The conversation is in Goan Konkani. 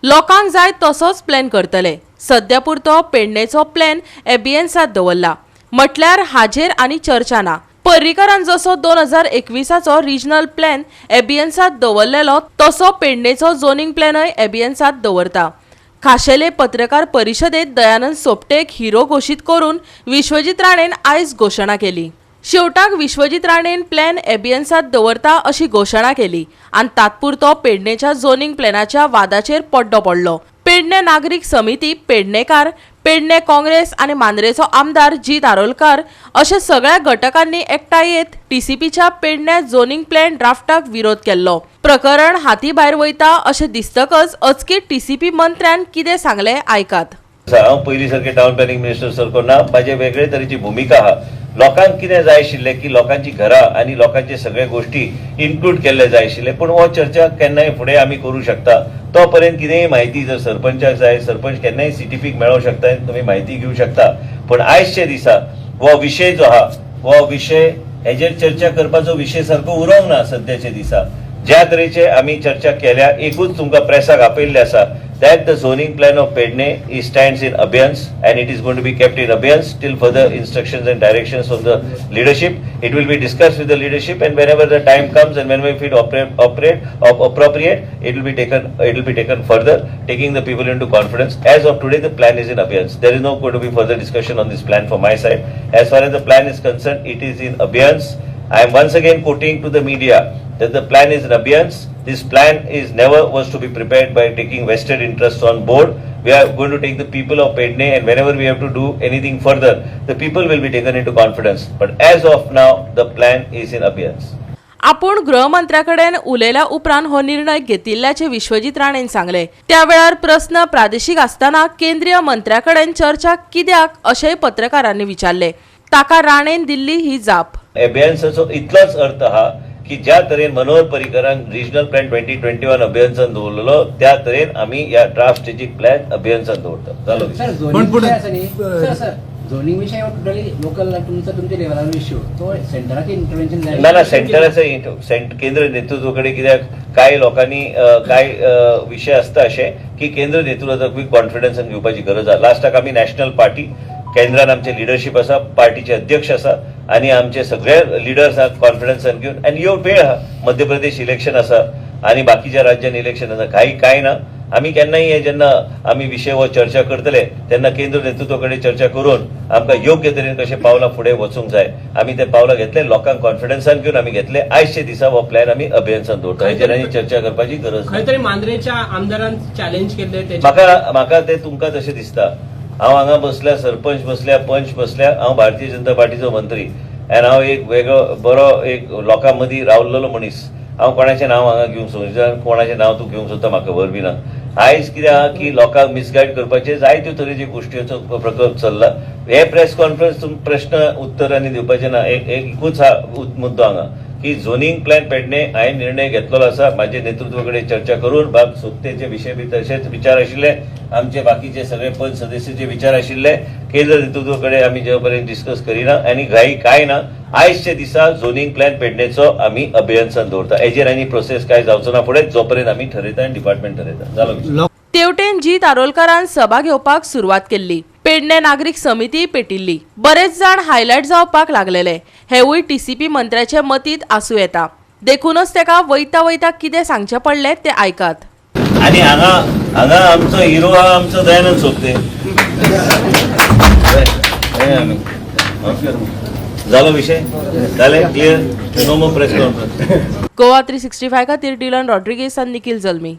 लोकांक जाय तसोच प्लॅन करतले. सद्या पुरतो पेडणेचो प्लॅन एबियन्सात दवरला, म्हटल्यार हाजेर आनी चर्चा ना. पर्रीकारान जसो 2021चो रिजनल प्लॅन एबियन्सात दवरलेलो तसो पेडणेचो झोनिंग प्लॅनय एबियन्सात दवरता. खाशेले पत्रकार परिशदेत दयानंद सोपटेक हिरो घोशीत करून विश्वजीत राणेन आयज घोशणा केली. शेवटाक विश्वजीत राणेन प्लॅन एबियन्सात दवरता अशी घोशणा केली आनी तात्पुरतो पेडणेच्या झोनिंग प्लॅनाच्या वादाचेर पड्डो पडलो. पेडणे नागरीक समिती, पेडणेकार, पेडणे काँग्रेस आनी मांद्रेचो आमदार जीत आरोलकार अशे सगळ्या घटकांनी एकठांय येत टीसीपीच्या पेडणे झोनिंग प्लॅन ड्राफ्टाक विरोध केल्लो. प्रकरण हाती भायर वयता अशें दिसतकच अचकीत टीसीपी मंत्र्यान कितें सांगलें, आयकात. हांव पयलीं सारकें टावन प्लॅनिंग मिनिस्टर सारको ना. म्हाजे वेगळे तरेची भुमिका आहा. लोकांक कितें जाय आशिल्लें की लोकांची घरां आनी लोकांचे सगळे गोश्टी इन्क्लूड केल्ले जाय आशिल्ले, पूण हो चर्चा केन्नाय फुडें आमी करूं शकता. तो पर्यंत कितेंय म्हायती जर सरपंचाक जाय, सरपंच केन्नाय सीटीपीक मेळोंक शकता आनी तुमी म्हायती घेवं शकता. पूण आयजच्या दिसा हो विशय जो आहा, हो विशय हेजेर चर्चा करपाचो विशय सारको उरोंक ना. सद्याच्या दिसा ज्या तरेचे आमी चर्चा केल्या, एकूच तुमकां प्रेसाक आपयल्लें आसा that the zoning plan of Pedne is stands in abeyance and it is going to be kept in abeyance till further instructions and directions from the leadership. It will be discussed with the leadership and whenever the time comes and whenever we feel operate operate op, appropriate, it will be taken further, taking the people into confidence. As of today, the plan is in abeyance. There is no going to be further discussion on this plan from my side. As far as the plan is concerned, it is in abeyance. I am once again quoting to the media that the plan is in abeyance. This plan is never was to be prepared by taking vested interests on board. We are going to take the people of Pedne and whenever we have to do anything further, the people will be taken into confidence. But as of now, the plan is in abeyance. आपूण गृहमंत्र्याकडेन उलयल्या उपरांत हो निर्णय घेतिल्ल्याचे विश्वजीत राणेन सांगले. त्या वेळार प्रस्न प्रादेशीक आसतना केंद्रीय मंत्र्याकडेन चर्चा कित्याक अशेंय पत्रकारांनी विचारले. ताका राणेन दिल्ली ही जाप. अबेयन्साचो इतलोच अर्थ आहा की ज्या तरेन मनोहर पर्रीकरान रिजनल प्लॅन 2021 अबेयन्सान दवरलेलो, त्या तरेन आमी ह्या ड्राफ्ट स्ट्रेटेजीक प्लॅन अबेयन्सान दवरतात. जालो विशय. सर, पण झोनिंग पुढे- विषय आसा न्ही सर, सर, झोनिंग विषय हो टोटली लोकल तुमचो तुमच्या लेवलार इश्यू, तो सेंटराचे इंटरव्हेन्शन जाय. ना ना, सेंटराचं केंद्र नेतृत्वाकडे, कित्याक कांय लोकांनी कांय विशय आसता अशे की केंद्र नेतृत्वाक कॉन्फिडन्सान घेवपाची गरज आसा. लास्टाक आमी नॅशनल पार्टी, केंद्रान आमचे लिडरशीप आसा, पार्टीचे अध्यक्ष आसा आनी आमचे सगळे लिडर्स आहात. कॉन्फिडन्सान घेवन आनी यो वेळ आहा. मध्य प्रदेश इलेक्शन आसा आनी बाकीच्या राज्यान इलेक्शन आसा. काही काय ना, आमी केन्नाय हे जेन्ना आमी विशय हो चर्चा करतले तेन्ना केंद्र नेतृत्वा कडेन चर्चा करून आमकां योग्य तरेन कशें पावलां फुडें वचूंक जाय, आमी ते पावलां घेतले. लोकांक कॉन्फिडन्सान घेवन आमी घेतले. आयच्या दिसा हो प्लॅन आमी अबेयन्सान दवरता. हेजेर आनी चर्चा करपाची गरज ना. खंय तरी मांद्रेच्या आमदारान चॅलेंज केल्ले तेच्या म्हाका म्हाका ते तुमकां तशें दिसता. हांव हांगा बसल्या, सरपंच बसल्या, पंच बसल्या, हांव भारतीय जनता पार्टीचो मंत्री आनी हांव एक वेगळो बरो एक लोकां मदीं रावलेलो मनीस. हांव कोणाचें नांव हांगा घेवंक सोदना. कोणाचें नांव तूं घेवंक सोदता, म्हाका खबर बी ना. आयज कितें आहा की लोकांक मिसगायड करपाचे जायत्यो तरेचे गोश्टीचो प्रकल्प चल्ला. हे प्रेस कॉन्फरन्स तुम प्रश्न उत्तरांनी दिवपाचे ना. एक एकूच हा मुद्दो हांगा की झोनिंग प्लॅन पेडणे हांवें निर्णय घेतलेलो आसा म्हाजे नेतृत्वा कडेन चर्चा करून. बाब सोपटेचे विशय बी तशेच विचार आशिल्ले, आमचे बाकीचे सगळे पंच सदस्याचे विचार आशिल्ले. केंद्र नेतृत्वा कडेन आमी जे पर्यंत डिस्कस करिना आनी घाई काय ना. आयजच्या दिसा झोनिंग प्लॅन पेडणेचो आमी अबेयन्सान दवरता. हेजेर आनी प्रोसेस काय जावचो ना फुडें, जो पर्यंत आमी ठरयता आनी डिपार्टमेंट ठरयता. जालो विशय. तेवटेन जीत आरोलकारान सभा घेवपाक सुरवात केल्ली. पेडणे नागरीक समिती पेटिल्ली. बरेच जाण हायलायट जावपाक लागलेले. हेवूय टीसीपी मंत्र्याचे मतींत आसूं येता. देखूनच तेका वयता वयता कितें सांगचें पडलें तें आयकात. आणि हांगा हांगा आमचो हिरो आहा, आमचो दयानंद सोपते. हे आमी जालो विशय, जालें clear. No more press conference. Goa 365 खातीर डिलन रॉड्रिगेस आनी निखिल जल्मी.